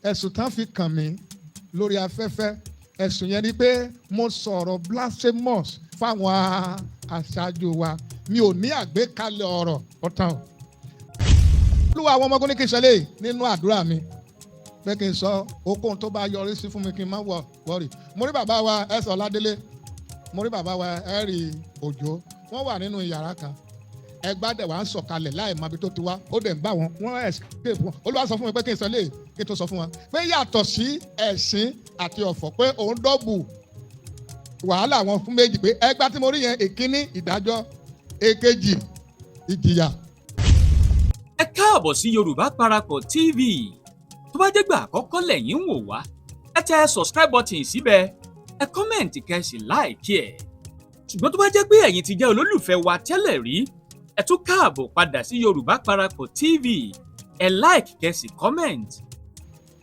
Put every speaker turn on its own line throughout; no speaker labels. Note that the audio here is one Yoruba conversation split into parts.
Ẹ̀sùn tán fi kàn mí lórí afẹ́fẹ́, ẹ̀sùn yẹn ni pé mo sọ̀rọ̀ blasphemous fáwọn aṣáájú wa. Mi ò ní àgbékalẹ̀ ọ̀rọ̀ ọ̀tàn. Olúwa àwọn ọmọ ogun ní kí n ṣẹlẹ̀ nínú àdúrà mi pé kí n sọ okòhun tó bá yọrí sí fún mi, kí n má wọ̀ wọ́rì. Mo rí bàbá wa ẹ̀sọ̀ Ọládélé, mo rí bàbá wa ẹ̀rì Òjò, wọ́n wà nínú yàrá kan. Ẹgbàá dẹ̀ wá ń sọ̀kalẹ̀ láì mọ ibi tó ti wá, ó dẹ̀ ń bá wọn, wọ́n escape wọn. Olúwa sọ fún mi pé kí n sọ lé, kí n tó sọ fún wọn pé yàtọ̀ sí ẹ̀sìn àti ọ̀fọ̀, pé òun double wàhálà wọn fún méjì, pé ẹgbàá tí mo rí yẹn, èkíní ìdájọ́, èkejì ìjìyà.
Ẹ káàbọ̀ sí Yorùbá Parapọ̀ TV. Tó bá jẹ́ gbà àkọ́kọ́ lẹ́yìn ń wò wá, ẹ tẹ subscribe button síbẹ̀, ẹ comment, kẹ́ sì like ẹ̀. Ṣùgbọ́n tó bá jẹ́ pé ẹ̀yin ti jẹ́ olólùfẹ́ wa tẹ́lẹ̀ rí, ẹ tún káàbọ̀ padà sí Yorùbá Parapọ̀ TV. Ẹ like, kẹ́ sì comment.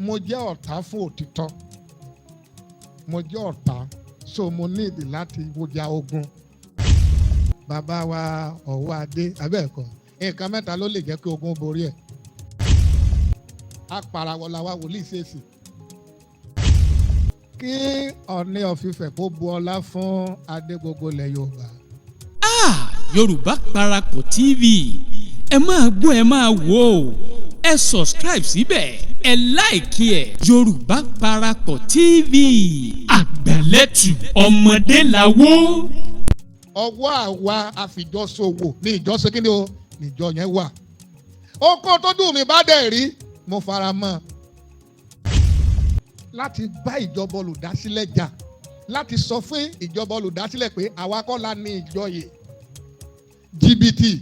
Mo jẹ́ ọ̀tá fún òtítọ́, mo jẹ́ ọ̀tá, so mo ní ìdí láti wọjà ogun. Bàbá wa ọ̀wọ́ adé abẹ́ẹ̀kọ́, nǹkan mẹ́ta ló lè jẹ́ kí ogun borí ẹ̀. Apàràwọ̀ làwa wòlíì ṣèṣì kí Ọọ̀ni of Ifẹ̀ kó bu ọlá fún adé gbogbo ilẹ̀ Yorùbá.
Ah, Yorùbá Parapọ̀ TV, ẹ máa gbọ́, ẹ máa wò ó, ẹ subscribe síbẹ̀, ẹ like ẹ̀. Yorùbá Parapọ̀ TV, àgbàlẹ́tù ọmọdé làwọ̀.
Ọwọ́ àwa àfìjọsòwò ní ìjọsìn kí ni o níjọ yẹn wà. Oko tó dùn mí bá dẹ̀ rí, mo fara mọ́ láti bá ìjọba olùdásílẹ̀ jà, láti sọ fún ìjọba olùdásílẹ̀ pé àwa kọ́ la ní ìjọ yìí. Jìbìtì,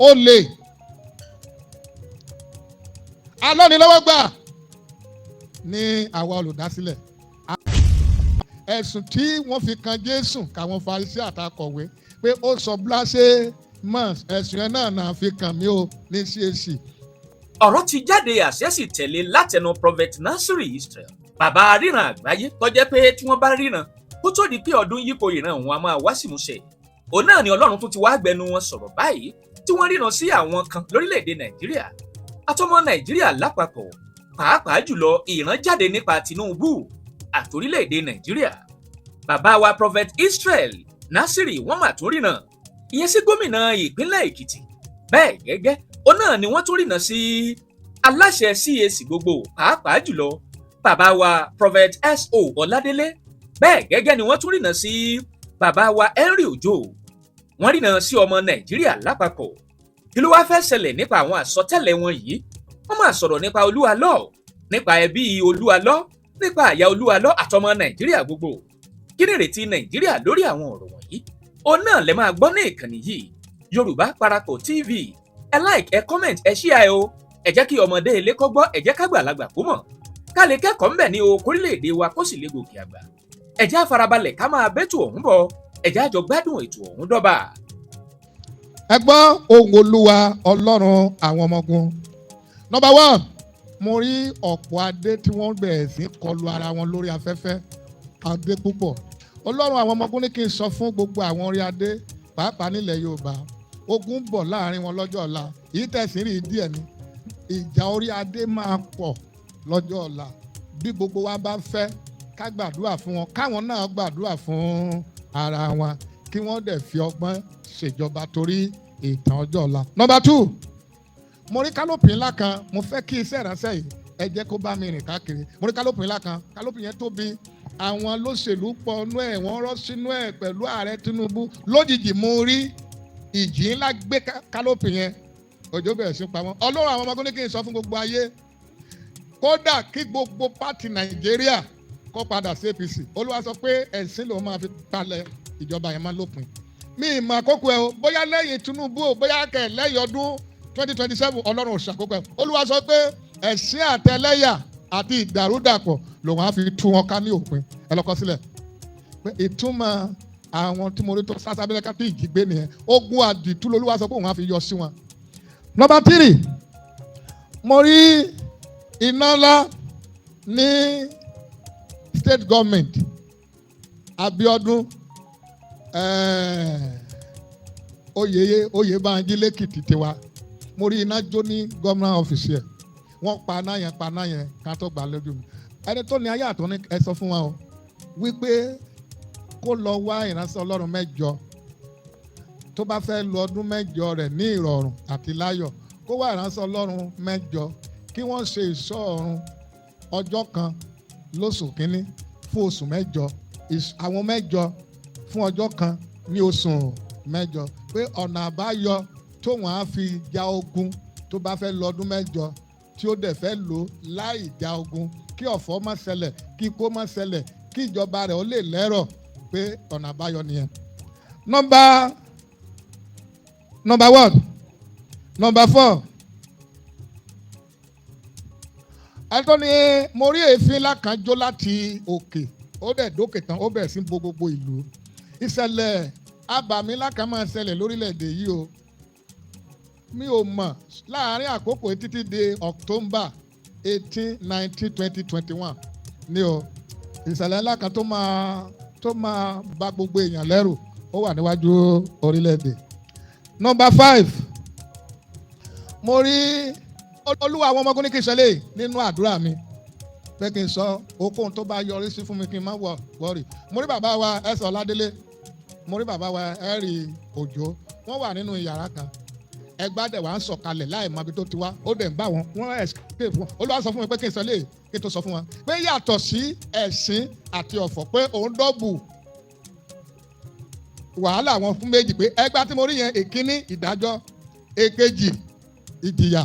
olè, alọ́nilọ́wọ́gbà ní àwa olùdásílẹ̀. Ẹ̀sùn tí wọ́n fi kan Jésù káwọn Farisí àtakọ̀wé pé ó sọ blasphemous, ẹ̀sùn yẹn náà náà fi kàn mí o ní CAC.
Ọ̀rọ̀ ti jáde, àṣẹ sì tẹ̀lé látẹnu Prophet Nasiri Israel, bàbá ríran àgbáyé, tó jẹ́ pé tí wọ́n bá ríran kó tó di pé ọdún yípo, ìran òun a máa wá sí ìmúṣẹ. Òun náà ni Ọlọ́run tó ti wá gbẹnu wọn sọ̀rọ̀ báyìí, tí wọ́n ríran sí àwọn kan lórílẹ̀‐èdè Nàìjíríà àtọmọ Nàìjíríà lápapọ̀, pàápàá jùlọ ìran jáde nípa Tinubu àtòrílẹ̀‐èdè Nàìjíríà. Bàbá wa Prophet Israel Nasiri, wọ́n mà tún ríran ìyẹn sí gómìnà ìpínlẹ̀ Èkìtì. Bẹ́ẹ̀ gẹ́gẹ́, òun náà ni wọ́n tún ríran sí aláṣẹ CAC gbogbo, pàápàá jùlọ bàbá wa Prophet S.O. Ọládélé. Bẹ́ẹ̀ gẹ́gẹ́ ni wọ́n tún ríran sí bàbá wa Henry Ojo. Wọ́n ríran sí ọmọ Nàìjíríà lápapọ̀. Kí ló wáá fẹ́ ṣẹlẹ̀ nípa àwọn àsọtẹ́lẹ̀ wọn yìí? Wọ́n máa sọ̀rọ̀ nípa Olúwalọ́, nípa ẹbí Olúwalọ́, nípa àyà Olúwalọ́ àtọmọ Nàìjíríà gbogbo. Kí ni ìrètí Nàìjíríà lórí àwọn ọ̀rọ̀ wọ̀nyí? Òun náà lè máa gbọ́ ní ìkànnì yìí, Yorùbá Parapọ̀ TV. Ẹ like, ẹ comment, ẹ share o. Ẹ jẹ́ kí ọmọdé ilé kọ́ gbọ́, ẹ jẹ́ kágbàlagbà kó mọ̀, ká lè kẹ́kọ̀ọ́ ńbẹ̀ ní o, kórílẹ̀-èdè wa kó sì lè gòkè àgbà. Ẹ jẹ́ á farabalẹ̀ ká máa bẹ́tù ọ̀hún bọ̀. Ẹ jẹ́ á jọ gbádùn ètò ọ̀hún dọ́bà.
Ẹ gbọ́ ohùn Olúwa Ọlọ́run àwọn ọmọ ogun. Number one, mo rí ọ̀pọ̀ adé tí wọ́n bẹ̀rẹ̀ sí kọlu ara wọn lórí afẹ́fẹ́, adé púpọ̀. Ọlọ́run àwọn ọmọ ogun ní kí n sọ fún gbogbo àwọn orí adé, pàápàá nílẹ̀ Yorùbá, ogun ń bọ̀ láàrin wọn lọ́jọ́ ọ̀la. Yìí tẹ̀sí rí díẹ̀ ni, ìjà orí adé máa pọ̀ lọ́jọ́ ọ̀la. Bí gbogbo wa bá fẹ́ ká gbàdúrà fún wọn, káwọn náà gbàdúrà fún ara wọn, kí wọ́n dẹ̀ fi ọgbọ́n ṣèjọba torí ìtàn ọjọ́ ọ̀la. Number two, mo rí canopy ńlá kan. Mo fẹ́ kí iṣẹ́ ìránṣẹ́ yìí, ẹ jẹ́ kó bá mi rìn káàkiri. Mo rí canopy ńlá kan. Canopy yẹn tóbi, àwọn lóṣèlú pọ̀ nú ẹ̀, wọ́n rọ́ sínú ẹ̀ pẹ̀lú ààrẹ Tinubu. Lójijì, mo rí ìjì ńlá gbé canopy yẹn, òjò bẹ̀rẹ̀ sí pa wọ́n. Ọlọ́run àwọn ọmọkùnrin ní kí n sọ fún gbogbo ayé, kódà kí gbogbo party Nàìjíríà kó padà sí APC, Olúwa sọ pé ẹ̀sìn lòun máa fi palẹ̀ ìjọba yẹn máa lópin. Mi ìmọ̀ àkókò ẹ o, bóyá lẹ́yìn Tinubu o, bóyá kẹ̀ lẹ́yìn ọdún 2027, Ọlọ́run ò ṣàkókò ẹ. Olúwa sọ pé ẹ̀sìn àtẹlẹ́yà àti ìdàrúdàpọ̀ lòun á fi tú wọn ká ní òpin. Ẹ lọ́kọ sílẹ̀ pé ìtumọ̀ àwọn tí mo rí tó sásábẹ́lẹ́ ká tó ìjì gbé nìyẹn. Ogun àdìtú lolúwa sọ pé òun á fi yọ sí wọn. Number three, mo rí iná ńlá ní state government. Abiodun Oyèbánjí lẹ́kìtì tiwa, mo rí iná jó ní governor office yẹ. Wọ́n paná yẹn, paná yẹn ká tó gbà lójú mi. Ẹni tó ní ayé àtọ́ ní ẹ sọ fún wa o wípé kó lọ wá ìránṣẹ́ Ọlọ́run 8 tó bá fẹ́ lu ọdún 8 rẹ̀ ní ìrọ̀rùn àti láyọ̀, kó wá ìránṣẹ́ Ọlọ́run 8 kí wọ́n ṣe ìṣọ́ ọ̀run ọjọ́ kan lóṣù kínní fún oṣù 8, àwọn 8 fún ọjọ́ kan ní oṣù 8, pé ọ̀nà àbáyọ tóun á fi ja ogun tó bá fẹ́ lọ ọdún 8 tí ó dẹ̀ fẹ́ lò láì ja ogun, kí ọ̀fọ̀ má ṣẹlẹ̀, kí ikú má ṣẹlẹ̀, kí ìjọba rẹ̀ ó lè lẹ́rọ̀, pé ọ̀nà àbáyọ nìyẹn. Number what? Number 4. Ẹni ní mo rí èéfín ńlá kan jó láti òkè, ó dẹ̀ dókè tán, ó bẹ̀rẹ̀ sí bo gbogbo ìlú. Ìṣẹ̀lẹ̀ abàmì ńlá kan máa ṣẹlẹ̀ lórílẹ̀‐èdè yìí o. Mi ò mọ̀ láàárín àkókò títí di October 18, 19, 20, 21 ni o. Ìṣẹ̀lẹ̀ ńlá kan tó máa bà gbogbo èèyàn lẹ́rù ó wà níwájú orílẹ̀-èdè. Number 5, mo rí Olúwa àwọn ọmọ ogun ní kí n ṣẹlẹ̀ nínú àdúrà mi pé kí n sọ okòhun tó bá yọrí sí fún mi kí n má wọrí. Mo rí bàbá wa Ẹ̀sọ́ Ọládélé, mo rí bàbá wa Ẹ̀rì Òjó, wọ́n wà nínú yàrá kan. Ẹgbàá dẹ̀ wá ń sọ̀kalẹ̀ láì mọ ibi tó ti wá, ó dẹ̀ ń bá wọn, wọ́n escape fún wọn. Olúwa sọ fún mi pé kí n sọ lé kí n tó sọ fún wọn pé yàtọ̀ sí ẹ̀sìn àti ọ̀fọ̀ pé òun dọ́bù wàhálà wọn fún méjì, pé ẹgbàá tí mo rí yẹn, èkíní ìdájọ́, èkejì ìjìyà,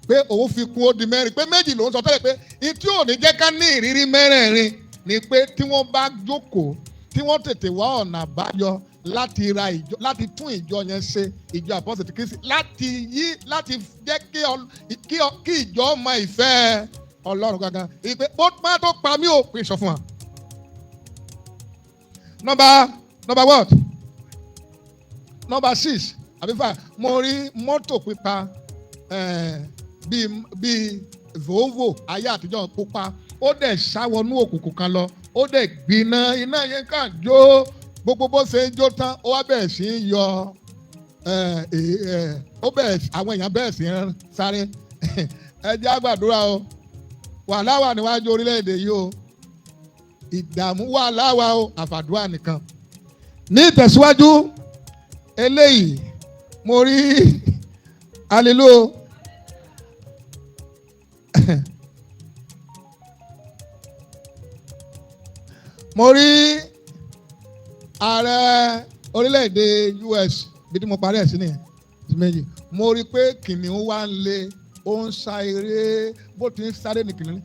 pé òun fi kún ó di mẹ́rin, pé méjì lòun sọ tẹ́lẹ̀, pé ìtí ò ní jẹ́ ká ní ìrírí mẹ́rẹ̀ẹ̀rin ni pé tí wọ́n bá jókòó tí wọ́n tètè wá ọ̀nà àbáyọ láti ra ìjọ, láti tún ìjọ yẹn ṣe, ìjọ Àpọ́sítélì Kristi, láti yí, láti jẹ́ kí ìjọ mọ ìfẹ́ Ọlọ́run gangan, ìpè ó má tó pa mí ò pè sọ fún wa. Number what? Number 6 àbí 5, mo rí mọ́tò pípa bíi Volvo ayé àtijọ́ pupa, ó dẹ̀ ṣáwọnú òkùnkùn kan lọ, ó dẹ̀ gbiná, iná yẹn kàn jó gbogbo bó ṣe ń jó tán, ó wá bẹ̀rẹ̀ sí í yọ, ó bẹ̀rẹ̀, àwọn èèyàn bẹ̀rẹ̀ sí í sáré. Ẹ jẹ́ á gbàdúrà o, wàhálà wà níwájú orílẹ̀-èdè yìí o, ìdààmú wà láwa o, àfàdúrà nìkan. Ní ìtẹ̀síwájú eléyìí, mo rí hallelujah. Mo rí ààrẹ orílẹ̀-èdè US bí tí mo parí ẹ̀ sí nìyẹn méjì. Mo rí pé kìnìún wá ń lé, ó ń sa eré, bó ti ń sáré ní kìnìún.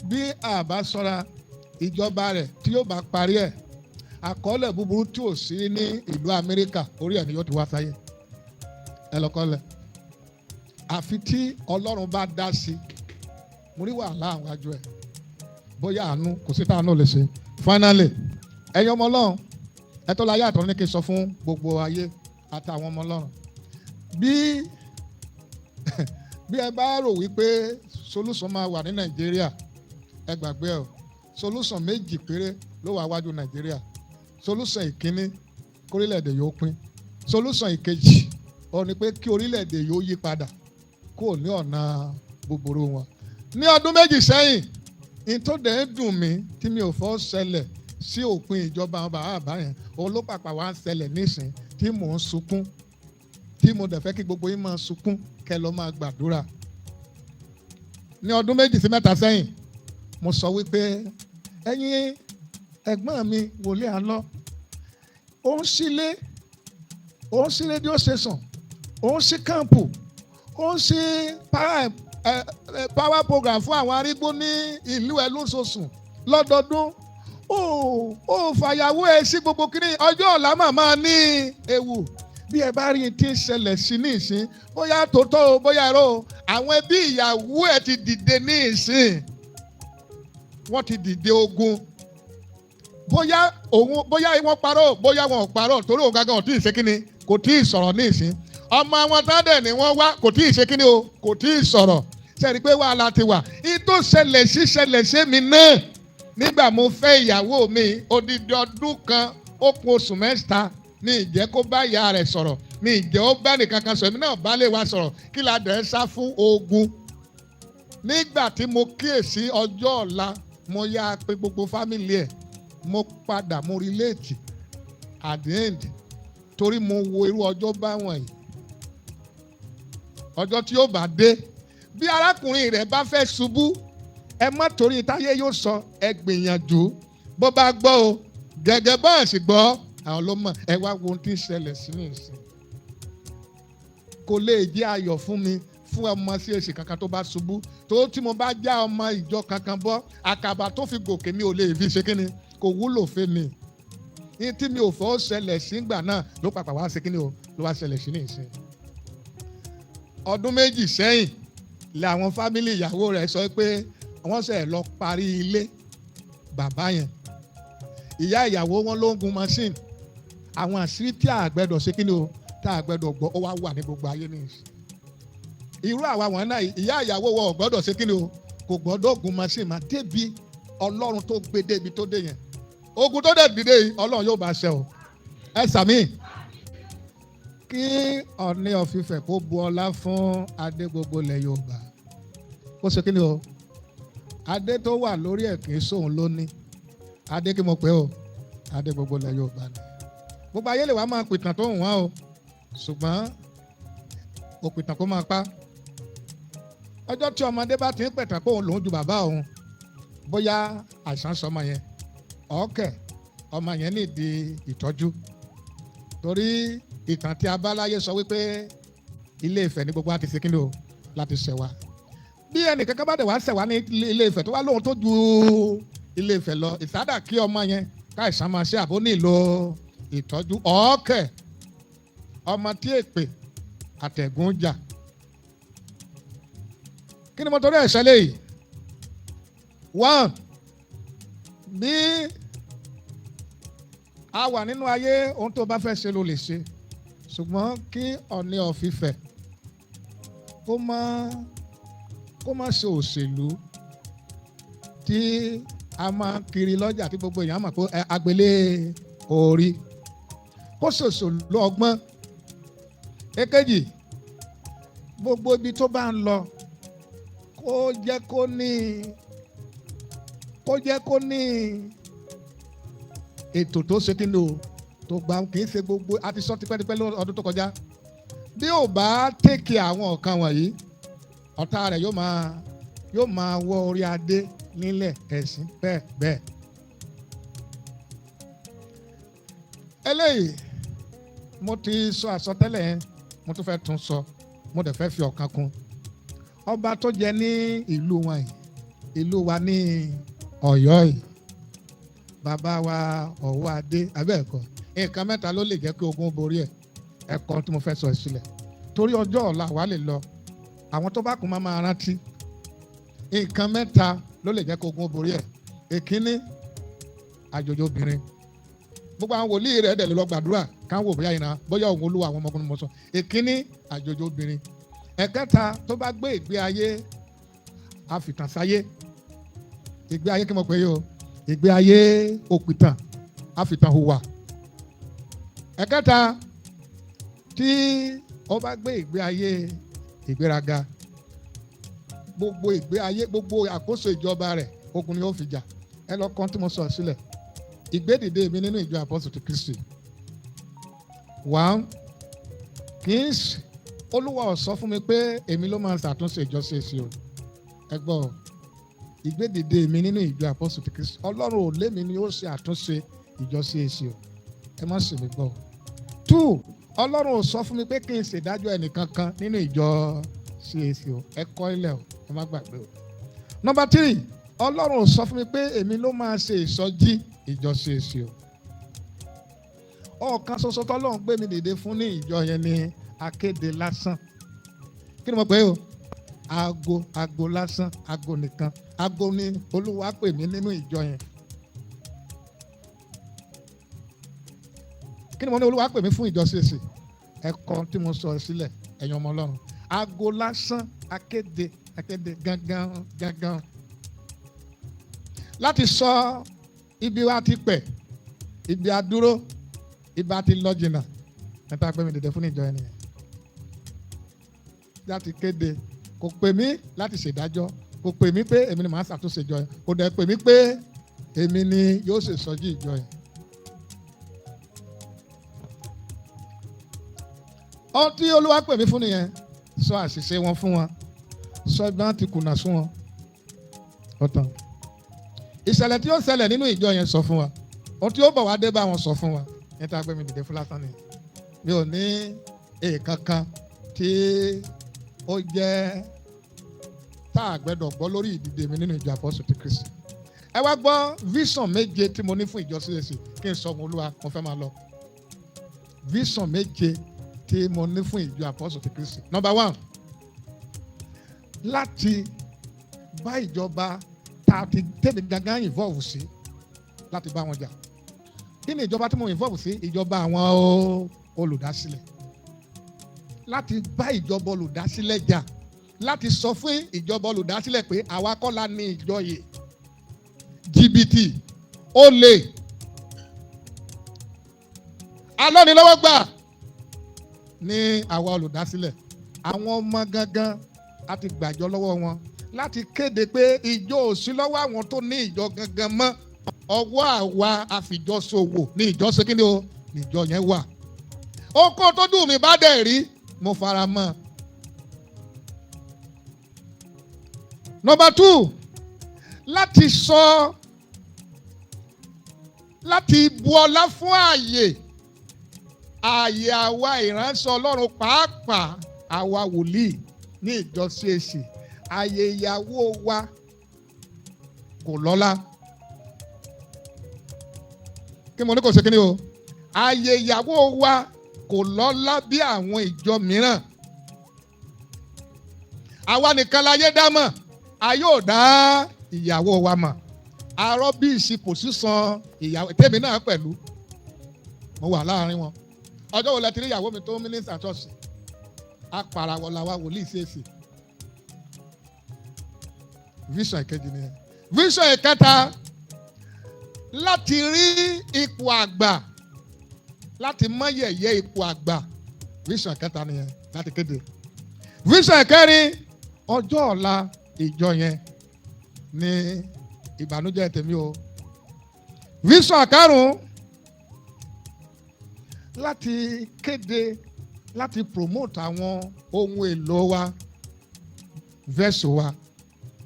Bí a bá ṣọ́ra, ìjọba rẹ̀ tí yóò bá parí ẹ̀, àkọọ́lẹ̀ búburú tí ò sí ní ìlú Amẹ́ríkà orí ẹ̀ ni yóò ti wá sáyé. Ẹ lọ́kọ́lẹ̀ àfi tí Ọlọ́run bá dá sí. Mo rí wàhálà àwọn àjọ ẹ̀, bóyá àánú kò sí táànù lè ṣe. Finally, ẹ̀yin ọmọ Ọlọ́run, ẹ tó láyé àtọ̀run ní kí n sọ fún gbogbo ayé àtàwọn ọmọ Ọlọ́run, bí ẹ bá rò wípé solution máa wà ní Nàìjíríà, ẹ gbàgbé ẹ o. Solution méjì péré ló wà wájú Nàìjíríà. Solution ìkíní, kórílẹ̀-èdè yóò pín. Solution ìkejì ó ní pé kí orílẹ̀-èdè yóò yí padà kó ní ọ̀nà búburú wọn. Ní ọdún méjì sẹ́yìn, ní tó dẹ̀ ń dùn mí tí mi ò fọ́ ṣẹlẹ̀ sí òpin ìjọba àwọn bàbá àbá yẹn, òun ló pàpà wá ń ṣẹlẹ̀ nísìn tí mò ń sunkún, tí mo dẹ̀ fẹ́ kí gbogbo yín máa sunkún kẹ́ lọ́ máa gbàdúrà. Ní ọdún 2 sí 3 sẹ́yìn, mo sọ wípé ẹ̀yin ẹ̀gbọ́n mi wòlíì àlọ́, ó ń sílé, ó ń sí rédíò station, ó ń sí kámpù, ó ń sí power program fún àwọn arígbó ní ìlú ẹ lóṣooṣù lọ́dọọdún. Ó fàyàwó ẹ sí gbogbo kiri, ọjọ́ ọ̀la màmá ní ewu. Bí ẹ bá rí i tí ń ṣẹlẹ̀ sí ní ìsín, bóyá tòótọ́ o, bóyá irọ́ o, àwọn ẹbí ìyàwó ẹ ti dìde ní ìsín, wọ́n ti dìde ogun. Bóyá òun, bóyá wọ́n parọ́, bóyá wọn ò parọ́, torí òun gangan ò tí ì ṣe kíni, kò tí ì sọ̀rọ̀ ní ìsín. Ọmọ àwọn tán dẹ̀ ni wọ́n wá, kò tí ì ṣe kíni o, kò tí ì sọ̀rọ̀. Sẹ́ni pé wàhálà ti wà. Ìtò ṣẹlẹ̀ sí ṣẹlẹ̀ sí mi náà nígbà mo fẹ́ ìyàwó mi, odidi ọdún kan ó kù oṣù 3 ní ìjẹ́ kó bá ìyá rẹ̀ sọ̀rọ̀, ní ìjẹ́ ó bá nìkan kan sọ̀rọ̀, èmi náà bá lè wa sọ̀rọ̀, kí la dẹ̀ ń sá fún ogun. Nígbà tí mo kíyèsí ọjọ́ ọ̀la, mo yá pé gbogbo family ẹ̀, mo padà mo relate at the end, torí mo wo irú ọjọ́ báwọn yìí, ọjọ́ tí yóò bá dé, bí arákùnrin rẹ̀ bá fẹ́ ṣubú, ẹ má torí táyé yóò sọ. Ẹ gbìyànjú, bó bá gbọ́ o, gẹ́gẹ́ bá ẹ̀ sì gbọ́, àwọn ló mọ̀. Ẹ wá wo ohun tí ń ṣẹlẹ̀ sínú ìsìn. Kò lè jẹ́ ayọ̀ fún mi fún ọmọ CAC kankan tó bá ṣubú, tó tí mo bá já ọmọ ìjọ kankan bọ́, àkàbà tó fi gòkè, mi ò lè fi ṣe kíni, kò wúlò fún mi. Ní tí mi ò fọ́ ṣẹlẹ̀ sígbà náà ló pàpà wá ṣe kíni o, ló wá ṣẹlẹ̀ sí ní ìsìn. Ọdún 2 sẹ́yìn làwọn family ìyàwó rẹ̀ sọ pé wọ́n ṣe lọ parí ilé bàbá yẹn. Ìyá ìyàwó wọn ló ń gun machine. Àwọn àṣírí tí a gbẹ́dọ̀ ṣe kíni o, tá a gbẹ́dọ̀ gbọ́, ó wá wà ní gbogbo ayé ní ìsìn. Irú àwa wọn náà, ìyá ìyàwó wọn ò gbọ́dọ̀ ṣe kíni o, kò gbọ́dọ̀ gun machine mà débi Ọlọ́run tó gbé débi tó dé yẹn. Ogun tó dẹ̀ dìde yìí, Ọlọ́run yóò bá ṣe o. Ẹ sàmì. Kí Ọọ̀ni of Ifẹ̀ kó bu ọlá fún adé gbogbo ilẹ̀ Yorùbá. Ó ṣe kíni o, adé tó wà lórí ẹ̀ kì í sóhun ló ní adé. Kí mo pè o? Adé gbogbo ilẹ̀ Yorùbá ni. Gbogbo ayé lè wá máa pìtàn tó ń wá o, ṣùgbọ́n òpìtàn kó máa pa. Ọjọ́ tí ọmọdé bá ti ń pẹ̀tàn pé òun lòún ju bàbá òun, bóyá àìsàn sọmọ yẹn, ọ̀ọ́kẹ̀ ọmọ yẹn nídìí ìtọ́jú, torí ìtàn tí abáláyé sọ wípé Ilé Ifẹ̀ ní gbogbo àti ṣe kíni o, láti ṣẹ̀ wá. Bí ẹnìkankan bá dẹ̀ wá ṣẹ̀ wá ní Ilé Ifẹ̀, tó wá lóhun tó ju Ilé Ifẹ̀ lọ, ìsádà kí ọmọ yẹn káìsàn máa ṣe àbó nílò ìtọ́jú, ọ̀ọ́kẹ̀ ọmọ tí èpè àtẹ̀gùn jà. Kí ni mo torí ẹ̀ ṣẹlẹ̀ yìí? One, bí a wà nínú ayé, ohun tó bá fẹ́ ṣe ló lè ṣe, ṣùgbọ́n kí Ọọ̀ni of Ifẹ̀ kó má ṣe òṣèlú tí a máa kiri lọ́jà tí gbogbo èèyàn mọ̀ pé agbélé orí, kó ṣòṣèlú ọgbọ́n. Èkejì, gbogbo ibi tó bá ń lọ, kó jẹ́ kó ní ètò tó ṣe kí ni o, tó gbà. Kì í ṣe gbogbo a ti sọ tipẹ́tipẹ́ lọ́dún tó kọjá. Bí ò bá tèkì àwọn nǹkan wọ̀nyí, ọ̀tá rẹ̀ yóò máa wọ orí adé nílẹ̀ ẹ̀sìn bẹ́ẹ̀ bẹ́ẹ̀. Eléyìí, mo ti sọ àsọtẹ́lẹ̀ yẹn, mo tún fẹ́ tún sọ, mo dẹ̀ fẹ́ fi ọ̀kan kún. Ọba tó jẹ ní ìlú wọn yìí, ìlú wa ní Ọ̀yọ́ yìí, bàbá wa Ọ̀wọ́ Adé abẹ́ẹ̀kọ́, nǹkan mẹ́ta ló lè jẹ́ kí ogun borí ẹ̀. Ẹ̀kọ́ tí mo fẹ́ sọ sílẹ̀, torí ọjọ́ ọ̀la wa lè lọ, àwọn tó bá kún máa máa rántí. Nǹkan mẹ́ta ló lè jẹ́ kí ogun borí ẹ̀. Èkíní, àjòjì obìnrin. Gbogbo àwọn wòlíì rẹ̀ dẹ̀ lè lọ gbàdúrà káwọn wò bóyá ìran, bóyá òun Olúwa àwọn ọmọkùnrin mọ̀ sọ. Èkíní, àjòjì obìnrin. Ẹ̀kẹta, tó bá gbé ìgbé ayé àfìtànsáyé. Ìgbé ayé kí mo pè é o? Ìgbé ayé òpìtàn, àfìtàn hùwà. Ẹ̀kẹta, tí ó bá gbé ìgbé ayé ìgbéraga, gbogbo ìgbé ayé, gbogbo àkóso ìjọba rẹ̀, ogun ni ó fi jà. Ẹ lọ kàn tí mo sọ sílẹ̀. Ìgbédìde mi nínú ìjọ Àpọ́sítélì ti Kristi. One, kì í ṣe Olúwa ò sọ fún mi pé èmi ló máa ṣàtúnṣe ìjọ CAC o. Ẹ gbọ́ o, ìgbédìde mi nínú ìjọ Àpọ́sítélì ti Kristi, Ọlọ́run ò lémi ni ó ṣe àtúnṣe ìjọ CAC o. Ẹ má sì mí gbọ́ o. Two, Ọlọ́run ò sọ fún mi pé kí n ṣèdájọ́ ẹnìkankan nínú ìjọ CAC o. Ẹ kọ́ ilẹ̀ o, ẹ má gbàgbé o. Number three, Ọlọ́run ò sọ fún mi pé èmi ló máa ṣe ìsọjí ìjọ CAC o. Ọ̀kan ṣoṣo tọ́lọ́run gbé mi dìde fún ní ìjọ yẹn ni akéde lásán. Kí ni mo pè é o? Aago, aago lásán, aago nìkan, aago ni Olúwa pè mí nínú ìjọ yẹn. Kí ni mo ní Olúwa pè mí fún ìjọ CAC? Ẹ̀kọ́ tí mo sọ sílẹ̀, ẹ̀yin ọmọ Ọlọ́run, aago lásán, akéde, akéde gangan gangan, láti sọ ibi wa ti pẹ̀, ibi adúró, ibi a ti lọ jìnnà. Níta pé mi dìde fún ìjọ yẹn nìyẹn, láti kéde. Kò pè mí láti ṣèdájọ́, kò Kò pè mí pé èmi ni màá ṣàtúnṣe ìjọ yẹn. Kò dẹ̀ pè mí pé èmi ni yóò ṣe ìsọjí ìjọ yẹn. Ohun tí Olúwa pè mí fún nìyẹn, sọ àṣìṣe wọn fún wọn, sọ bí wọn ti kùnà sún wọn. Ọ̀tàn ìṣẹ̀lẹ̀ tí ó ṣẹlẹ̀ nínú ìjọ yẹn, sọ fún wa. Ohun tí ó bọ̀ wá dé bá wọn, sọ fún wa. Níta gbé mi dìde fún lásán nìyẹn. Mi ò ní èèkàn kan tí ó jẹ́ tá a gbẹ́dọ̀ gbọ́ lórí ìdìde mi nínú ìjọ Àpọ́sù ti Kristi. Ẹ wá gbọ́ vision 7 tí mo ní fún ìjọ CAC. Kí n sọ ọmọ Olúwa, mo fẹ́ máa lọ. Vision 7 tí mo ní fún ìjọ Àpọ́sù ti Kristi. Number 1, láti bá ìjọba tá a ti tẹ̀lé gangan involve sí, láti bá wọn jà. Kí ni ìjọba tí mo involve sí? Ìjọba àwọn olùdásílẹ̀. Láti bá ìjọba olùdásílẹ̀ jà, láti sọ fún ìjọba olùdásílẹ̀ pé àwa kọ́ la ní ìjọ yìí. Jìbìtì, olè, alọ́nilọ́wọ́gbà ní àwa olùdásílẹ̀. Àwọn ọmọ gangan a ti gbàjọ lọ́wọ́ wọn, láti kéde pé ìjọ ò sí lọ́wọ́ àwọn tó ní ìjọ gangan mọ́. Ọwọ́ àwa àfìjọsòwò ní ìjọ ṣe kíni o, níjọ yẹn wà. Oko tó dùn mí bá dẹ̀ rí, mo fara mọ́. Number 2, láti sọ, láti bu ọlá fún ààyè ààyè àwa ìránṣẹ́ Ọlọ́run, pàápàá àwa wòlíì ní ìjọ CAC. Ààyè ìyàwó wa kò lọ́lá. Kí mo ní kò ṣe kí ni o? Ààyè ìyàwó wa kò lọ́lá bí àwọn ìjọ mìíràn. Àwa nìkan láyé dá mọ̀, a yóò dá ìyàwó wa mọ̀. Arọ́ bí ìsìnkú sísan ìyàwó tèmi náà pẹ̀lú. Mo wà láàrin wọn. Ọjọ́ wo lẹ ti rí ìyàwó mi tó mínísítà ṣọ́ọ̀ṣì? Apàràwọ̀ làwa wòlíì CAC. Vision ìkejì nìyẹn. Vision ìkẹta, láti rí ipò àgbà, láti mọ yẹ̀yẹ́ ipò àgbà. Vision ìkẹta nìyẹn, láti kéde. Vision ìkẹrin, ọjọ́ ọ̀la ìjọ yẹn ní ìbànújẹ́ tèmi o. Vision karùn-ún, láti kéde, láti promote àwọn ohun èlò wa, vẹ́sù wa.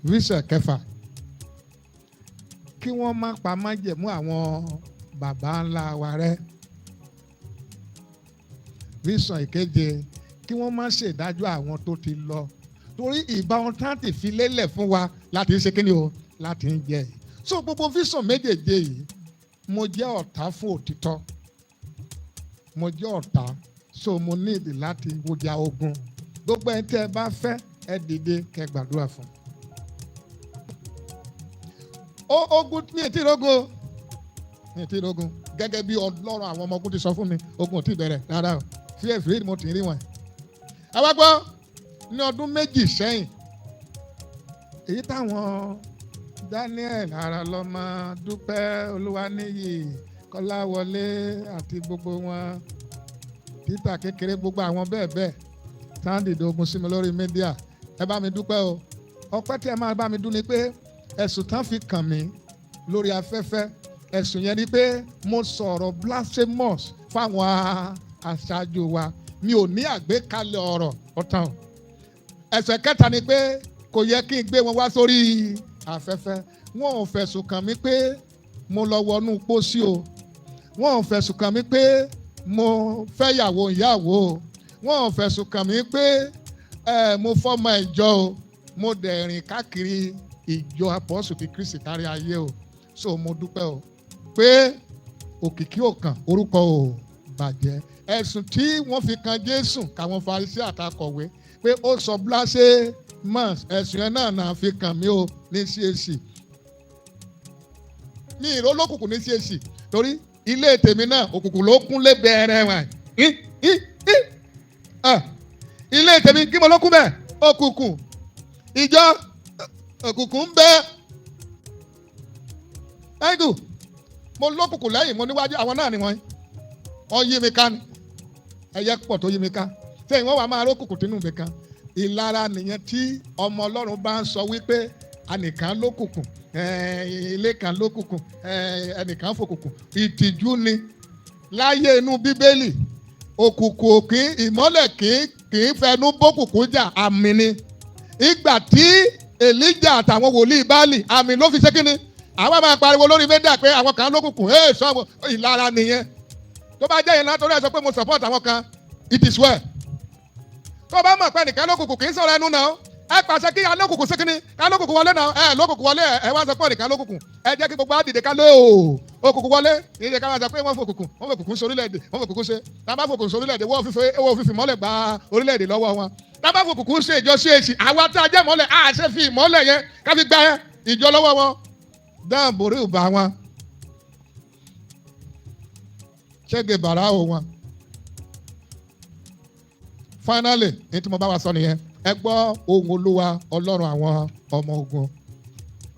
Vision kẹfà, kí wọ́n má pa májẹ̀mú àwọn bàbá ńlá wa rẹ́. Vision ìkeje, kí wọ́n má ṣèdájọ́ àwọn tó ti lọ, torí ìbá wọn tán ti fi lélẹ̀ fún wa láti ṣe kí ni o, láti ń jẹ. So gbogbo vision méjèèjì yìí, mo jẹ́ ọ̀tá fún òtítọ́, mo jẹ́ ọ̀tá, so mo ní ìdí láti wọjà ogun. Gbogbo ẹni tí ẹ bá fẹ́, ẹ dìde kẹ́ gbàdúrà fún. Ogun mi ò tí ì rógun, mi ò tí ì rógun. Gẹ́gẹ́ bí Ọlọ́run àwọn ọmọ ogun ti sọ fún mi, ogun ò tí ì bẹ̀rẹ̀ rárá o. Fíẹ̀ mo ti rí wọn. Ẹ wá gbọ́, ní ọdún 2 sẹ́yìn, èyí táwọn Daniel Aralọ́mọ, Dúpẹ́ Olúwaníyì, Kọ́láwọlé àti gbogbo wọn, Peter kékeré, gbogbo àwọn bẹ́ẹ̀ bẹ́ẹ̀ sáńdì dogun sí mi lórí mídíà, ẹ bá mi dúpẹ́ o. Ọpẹ́ tí ẹ máa bá mi dún ni pé ẹ̀sùn tán fi kàn mí lórí afẹ́fẹ́, ẹ̀sùn yẹn ni pé mo sọ̀rọ̀ blasphemous fáwọn aṣáájú wa. Mi ò ní àgbékalẹ̀ ọ̀rọ̀ ọ̀tàn. Ẹ̀sùn kẹta ni pé kò yẹ kí n gbé wọn wá sórí afẹ́fẹ́. Wọn ò fẹ̀sùn kàn mí pé mo lọ wọnú pósí o. Wọn ò fẹ̀sùn kàn mí pé mo fẹ́yàwó ìyàwó o. Wọn ò fẹ̀sùn kàn mí pé mo fọ́mọ ìjọ o. Mo dẹ̀ rìn káàkiri ìjọ Àpọ́sù ti Kristi kárí ayé o. So mo dúpẹ́ o pé òkìkí ò kàn, orúkọ ò bàjẹ́. Ẹ̀sùn tí wọ́n fi kan Jésù káwọn Farisí àtakọ̀wé pé ó sọ blasphemous, ẹ̀sùn yẹn náà fi kàn mí o ní CAC. Ní ìrólókùnkùn ní CAC, torí ilé tèmi náà òkùnkùn ló kún lé bẹ̀rẹ̀ wọn. Ilé tèmi kí mo ló kún bẹ́ẹ̀, òkùnkùn. Ìjọ òkùnkùn ń bẹ. Thank you. Mo lókùnkùn lẹ́yìn, mo níwájú, àwọn náà ni wọ́n yí mi ká ni. Ẹyẹ pọ̀ tó yí mi ká. Sẹ́yìn wọ́n wà máa rókùnkùn tínú mi kan. Ìlara nìyẹn tí ọmọ Ọlọ́run bá ń sọ wípé Anìkan lókùnkùn, ilé kan lókùnkùn, ẹnìkan fòkùnkùn. Ìtìjú ni láyé inú Bíbélì. Òkùnkùn òkín, ìmọ́lẹ̀ kì í fẹnu bókùnkùn jà. Àmì ni. Ìgbà tí Èlíjà àtàwọn wòlíì Báàlì, àmì ló fi ṣe kíni. Àwọn máa pariwo lórí media pé àwọn kan lókùnkùn. Ẹ sọ ìlara nìyẹn. Tó bá jẹ́ yẹn látọ̀rọ̀, ẹ sọ pé mo support àwọn kan. It is well. Tó bá mọ̀ pé nìkan lókùnkùn, kì í sọ̀rọ̀ ẹnu náà. Ẹ pàṣẹ kí alókùnkùn sí kíni, alókùnkùn wọlé náà. Ẹ lókùnkùn wọlé, ẹ wá sọ pé nìkan lókùnkùn. Ẹ jẹ́ kí gbogbo àdìdè ká lé o òkùnkùn wọlé. Kì í ṣe ká máa sọ pé wọ́n fòkùnkùn ṣe orílẹ̀-èdè, wọ́n fòkùnkùn ṣe. Tá a bá fòkùnkùn ṣe orílẹ̀-èdè, wọ́n fífi mọ́lẹ̀ gba orílẹ̀-èdè lọ́wọ́ wọn. Tá a bá fòkùnkùn ṣe ìjọ CAC, àwa tá a jẹ́ mọ́lẹ̀, á ṣe fi ìmọ́lẹ̀ yẹn ká fi gba ìjọ lọ́wọ́ wọn. Dáhùn borí ìbá wọn, ṣẹ́gi bàrà ò wọn. Finally, ní tí mo bá wa sọ nìyẹn. Ẹ gbọ́ ohùn Olúwa Ọlọ́run àwọn ọmọ ogun.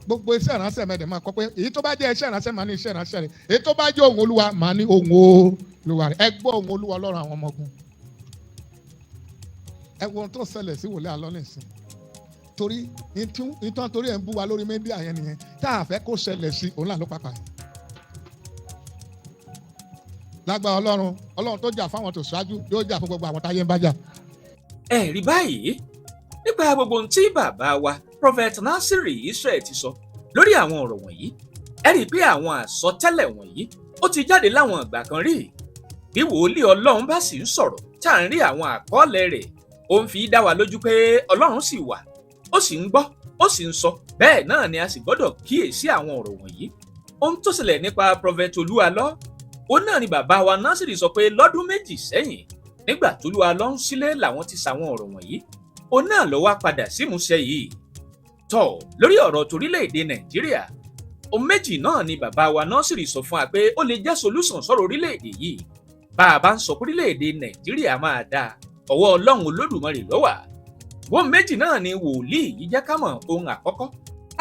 Gbogbo iṣẹ́ ìránṣẹ́ mẹ́tẹ̀ máa kọ́ pé èyí tó bá jẹ́ iṣẹ́ ìránṣẹ́, máa ní iṣẹ́ ìránṣẹ́ rẹ̀. Èyí tó bá jẹ́ ohùn Olúwa, máa ní ohùn Olúwa rẹ̀. Ẹ gbọ́ ohùn Olúwa Ọlọ́run àwọn ọmọ ogun. Ẹ wo ohun tó ṣẹlẹ̀ sí wòlíì àlọ́ nìsín, torí nítorí torí ẹ̀ ń bú wa lórí media yẹn nìyẹn. Tá a fẹ́ kó ṣẹlẹ̀ sí òun là ló pàpà yẹn. Lágbára Ọlọ́run, Ọlọ́run tó jà fáwọn tó ṣáájú yóò jà fún gbogbo àwọn táyé ń bá jà.
Ẹ rí báyìí nípa gbogbo ohun tí bàbá wa Prophet Nasiri Israel ti sọ lórí àwọn ọ̀rọ̀ wọ̀nyí. Ẹ rí i pé àwọn àsọtẹ́lẹ̀ wọ̀nyí, ó ti jáde láwọn ìgbà kan rí. Bí wòlíì Ọlọ́run bá sì ń sọ̀rọ̀, tá à ń rí àwọn àkọọ́lẹ̀ rẹ̀, ó ń fi dá wa lójú pé Ọlọ́run sì wà, ó sì ń gbọ́, ó sì ń sọ. Bẹ́ẹ̀ náà ni a sì gbọ́dọ̀ kíyèsí àwọn ọ̀rọ̀ wọ̀nyí. Ohun tó ṣẹlẹ̀ nípa Prophet Olúalọ́, òun náà ni bàbá wa Násìrì sọ pé lọ́dún 2 sẹ́yìn, nígbà tólúalọ́ ń sílé, làwọn ti sàwọn ọ̀rọ̀ wọ̀nyí. Òun náà ló wá padà símúṣẹ yìí. Tọ́ lórí ọ̀rọ̀ torílẹ̀-èdè Nàìjíríà, ohun méjì náà ni bàbá wa Násìrì sọ fún wa pé ó lè jẹ́ solution sọ̀rọ̀ orílẹ̀-èdè yìí. Bá a bá ń sọ pé orílẹ̀-èdè Nàìjíríà máa dáa, ọwọ́ Ọlọ́run Olódùmarè ló wà. Ohun méjì náà ni wòlíì yìí jẹ́ ká mọ̀. Ohun àkọ́kọ́,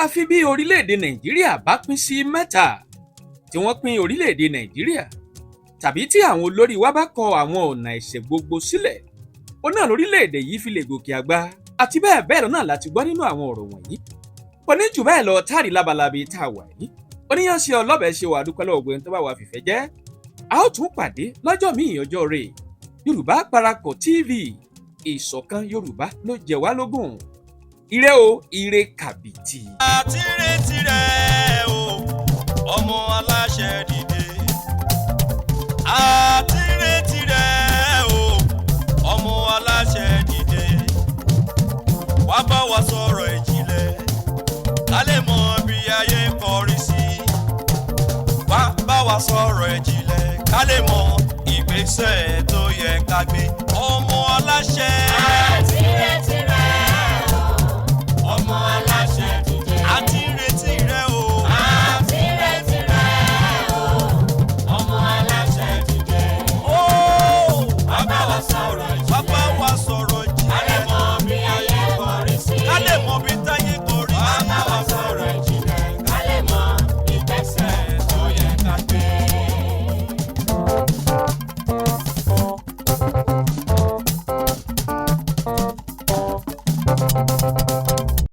àfi bí orílẹ̀-èdè Nàìjíríà bá pín sí mẹ́ta, tí wọ́n pín orílẹ̀-èdè Nàìjíríà, tàbí tí àwọn olórí wa bá kọ àwọn ọ̀nà ẹ̀ṣẹ̀ gbogbo sílẹ̀, ó náà lórílẹ̀-èdè yìí fi lè gòkè àgbà, àti bẹ́ẹ̀ bẹ́ẹ̀ lọ náà láti gbọ́ nínú àwọn ọ̀rọ̀ wọ̀nyí. Kò ní jù bẹ́ẹ̀ lọ táàrí lábalábi tá a wà yìí. Oníyàn ṣe, ọlọ́bẹ̀ ṣe wà. Dúpẹ́ lọ́wọ́ gbẹ̀yìn tó bá wà fìfẹ́ jẹ́. A ó tún pàdé lọ́jọ́ míì, ọjọ́ rẹ̀. Yorùbá Parapọ̀ TV, ìṣọ̀kan Yorùbá ló jẹ wá lógún. Ire o, ire kàbìtì.
Àti retí rẹ̀ o, ọmọ aláṣẹ dìde. Àti retí rẹ̀ o, ọmọ aláṣẹ dìde. Wá bá wa sọ̀rọ̀ ìjìnlẹ̀, ká lè mọ bí ayé ń kọrí sí. Wá bá wa sọ̀rọ̀ ìjìnlẹ̀, ká lè mọ ìgbésẹ̀ tó yẹ ká gbé, ọmọ aláṣẹ.
Àti retí.